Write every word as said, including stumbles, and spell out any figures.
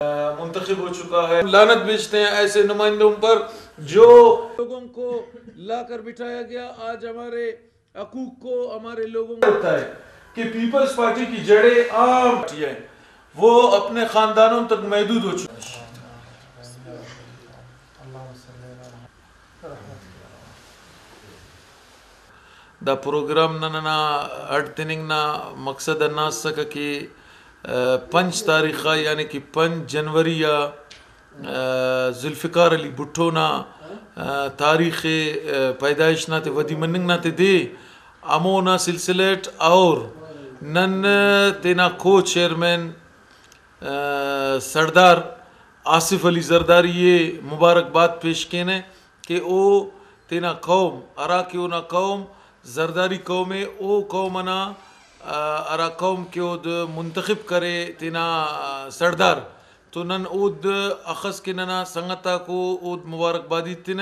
منتخب ہو چکا ہے۔ لعنت بھیجتے ہیں ایسے نمائندوں پر جو لوگوں کو لا کر بٹھایا گیا۔ آج ہمارے حقوق کو ہمارے لوگوں کو ہوتا ہے کہ پیپلز پارٹی کی جڑیں عام پارٹی ہیں، وہ اپنے خاندانوں تک محدود ہو چکی ہیں۔ دا پروگرام نا ننا اڈ تننگ نا مقصد ہندا اسکہ کہ، آ، پنچ تاریخ آ، یعنی کہ پنچ جنوری آ، آ، ذوالفقار علی بھٹو نا، آ، تاریخ، آ، پیدائش نا تے ودی مننگ نا تے دے، ہمونا سلسلہ اٹ اور نن تینا کو چیئرمین، آ، سڑدار آصف علی زرداری ءِ مبارکباد پیش کینہ کہ او تینا قوم، ہرا کہ اونا قوم زرداری قوم ءِ، او قوم ئنا، آ، ہرا قوم کہ اود منتخب کرے تینا، آ، سڑدار، تو نن اود اخس کہ ننا سنگت آک او، اود مبارکبادی ایتنہ۔